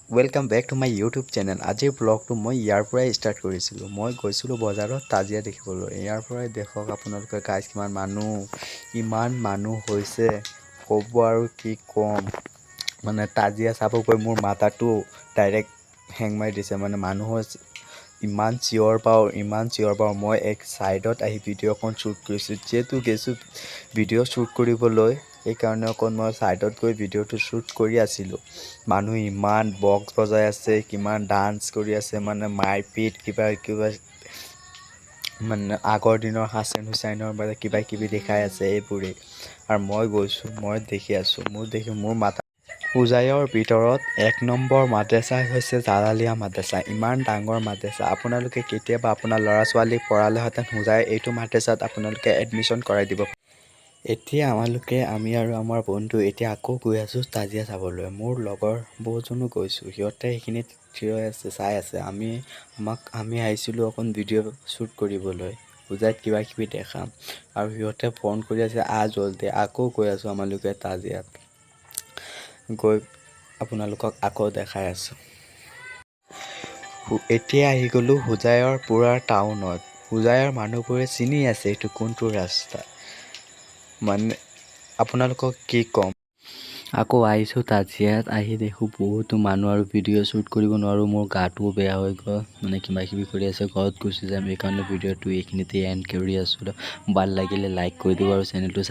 Welcome back to my YouTube channel. আজিৰ ব্লগটো মই ইয়াৰ পৰাই ষ্টাৰ্ট কৰিছিলোঁ। মই গৈছিলোঁ বজাৰত তাজিয়া দেখিবলৈ। ইয়াৰ পৰাই দেখক আপোনালোকে গাইজ, কিমান মানুহ, ইমান মানুহ হৈছে, ক'ব আৰু কি ক'ম। মানে তাজিয়া চাব গৈ মোৰ মাথাটো ডাইৰেক্ট হেং মাৰি দিছে। মানে মানুহৰ ইমান চিঞৰ পাওঁ, ইমান চিঞৰ পাওঁ, মই এক ছাইডত আহি ভিডিঅ'খন শ্বুট কৰিছোঁ। যিহেতু গৈছোঁ ভিডিঅ' শ্বুট কৰিবলৈ, সেইকাৰণে অকণ মই ছাইডত গৈ ভিডিঅ'টো শ্বুট কৰি আছিলোঁ। মানুহ ইমান বক্স বজাই আছে, কিমান ডান্স কৰি আছে, মানে মাৰপিট কিবা কিবা, মানে আগৰ দিনৰ হাছেন হুচাইনৰ মানে কিবা কিবি দেখাই আছে এইবোৰেই। আৰু মই গৈছোঁ, মই দেখি আছোঁ, মোৰ দেখি মোৰ মাথা। হোজাইৰ ভিতৰত 1 নম্বৰ মাদ্ৰাছা হৈছে জালালিয়া মাদ্ৰাছা। ইমান ডাঙৰ মাদ্ৰাছা। আপোনালোকে কেতিয়াবা আপোনাৰ ল'ৰা ছোৱালীক পঢ়ালেহেঁতেন হোজাইৰ এইটো মাদ্ৰাছাত আপোনালোকে এডমিশ্যন কৰাই দিব। এতিয়া আমালোকে, আমি আৰু আমাৰ বন্ধু এতিয়া আকৌ গৈ আছোঁ তাজিয়া চাবলৈ। মোৰ লগৰ বহুজনো গৈছোঁ। সিহঁতে সেইখিনিত থিয় হৈ আছে, চাই আছে। আমি আহিছিলোঁ অকণ ভিডিঅ' শ্বুট কৰিবলৈ, হোজাইত কিবা কিবি দেখাম আৰু সিহঁতে ফোন কৰি আছে, আহ জল্দি। আকৌ গৈ আছোঁ আমালোকে তাজিয়াত গৈ আপোনালোকক আকৌ দেখাই আছোঁ। এতিয়া আহি গ'লোঁ হোজাইৰ পূৰা টাউনত। হোজাইৰ মানুহবোৰে চিনি আছে এইটো কোনটো ৰাস্তা। মানে আপোনালোকক কি ক'ম। আকৌ আহিছোঁ তাজিয়াত। আহি দেখোঁ বহুতো মানুহ আৰু ভিডিঅ' শ্বুট কৰিব নোৱাৰোঁ। মোৰ গাটোও বেয়া হৈ গ'ল, মানে কিবা কিবি কৰি আছে। ঘৰত গুচি যাম, সেইকাৰণে ভিডিঅ'টো এইখিনিতে এণ্ড কৰি আছোঁ। ভাল লাগিলে লাইক কৰি দিব আৰু চেনেলটো